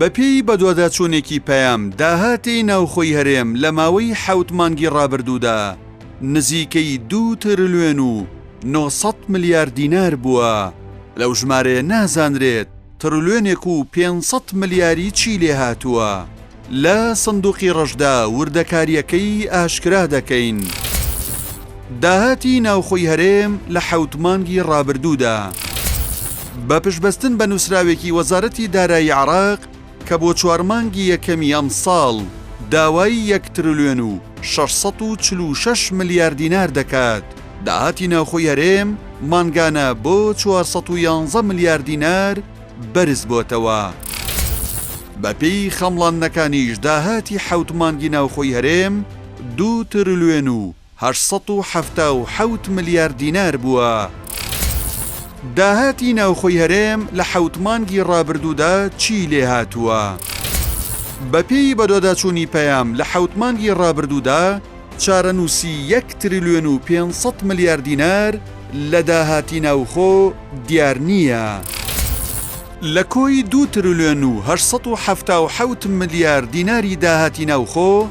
بەپێی بەدواداچوونێکی پەیام، داهاتی ناوخۆی هەرێم لە ماوەی حەوت مانگی ڕابردوودا نزیکەی دوو ترلیۆن و 900 ملیار دینار بووە، لەو ژمارەیە نازانرێت ترلیۆنێک و 500 ملیاری چی لێهاتووە. لە سندوقی ڕەشدا وردەکارییەکەی ئاشکرا دەکەین. داهاتی ناوخۆی هەرێم لە حەوت مانگی ڕابردوودا. بە پشتبەستن بە نووسراوێکی وەزارەتی دارایی عێراق کە بۆ چوار مانگی یەکەمی ئەمساڵ داوای یەک ترلیۆن و 646 ملیار دینار دەکات، داهاتی ناوخۆی هەرێم مانگانە بۆ 411 ملیار دینار بەرزبۆتەوە. بەپێی خەمڵاندنەکانیش داهاتی حەوت مانگی ناوخۆی هەرێم دوو ترلیۆن و 877 ملیار دینار بووە. داهاتی ناوخۆی هەرێم لە حەوت مانگی ڕابردوودا چی لێهاتووە؟ بەپێی بەدواداچوونی پەیام لە حەوت مانگی ڕابردوودا چارەنووسی یەک تریلیۆن و 500 ملیار دینار لە داهاتی ناوخۆ دیار نییە. لە کۆی دوو تریلیۆن و 877 ملیار دیناری داهاتی ناوخۆ،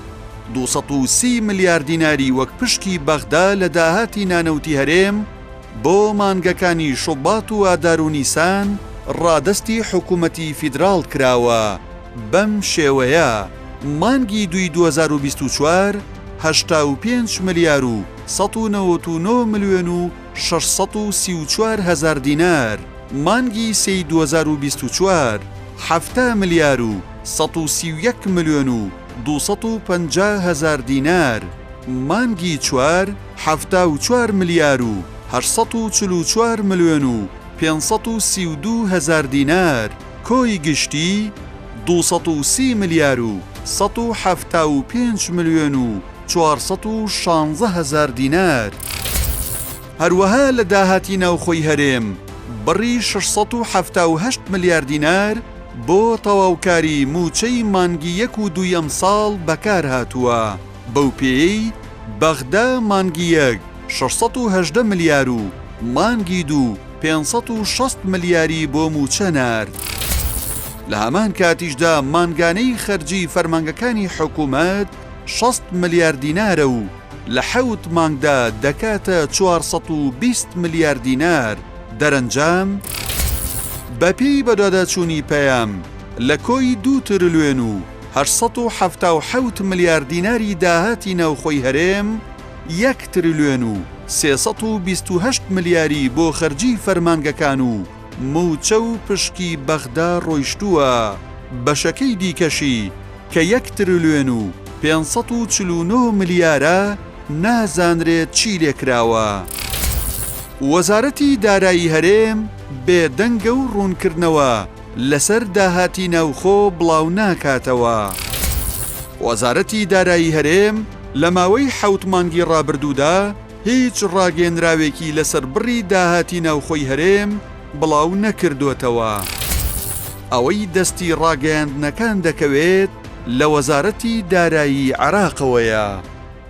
230 ملیار دیناری وەک پشکی بەغدا لە داهاتی نانەوتی هەرێم بۆ مانگەکانی شوبات و ئادار و نیسان ڕادەستی حکوومەتی فیدراڵ کراوە، بەم شێوەیە مانگی دووی 2024 85 ملیار و 199 ملیۆن و 634 هەزار دینار، مانگی سێی 2024 70 ملیار و 131 ملیۆن و 250 هەزار دینار، مانگی چوار 74 ملیار و 844 ملیۆن و 532 هەزار دینار، کۆی گشتی 230 ملیار و 175 ملیۆن و 416 هەزار دینار. هەروەها لە داهاتی ناوخۆی هەرێم بڕی 678 ملیار دینار بۆ تەواوکاری مووچەی مانگی یەک و دووی ئەمساڵ بەکارهاتووە، بەو پێیەی بەغدا مانگی یەک 618 ملیار و مانگی دوو 560 ملیاری بۆ مووچە نارد. لە هەمان کاتیشدا مانگانەی خەرجی فەرمانگەکانی حکوومەت 60 ملیار دینارە و لە حەوت مانگدا دەکاتە 420 ملیار دینار، دەرەنجام بەپێی بەدواداچوونی پەیام لە کۆی دوو ترلیۆن و 877 ملیار دیناری داهاتی ناوخۆی هەرێم، یەک ترلیۆن و 328 ملیاری بۆ خەرجی فەرمانگەکان و مووچە و پشکی بەغدا ڕۆیشتووە، بەشەکەی دیکەشی کە یەک ترلیۆن و 549 ملیارە نازانرێت چی لێکراوە. وەزارەتی دارایی هەرێم بێدەنگە و ڕوونکردنەوە لەسەر داهاتی ناوخۆ بڵاو ناکاتەوە. وەزارەتی دارایی هەرێم لە ماوەی حەوت مانگی ڕابردوودا هیچ ڕاگەیەنراوێکی لەسەر بڕی داهاتی ناوخۆی هەرێم بڵاو نەکردۆتەوە. ئەوەی دەستی ڕاگەیاندنەکان دەکەوێت لە وەزارەتی دارایی عێراقەوەیە.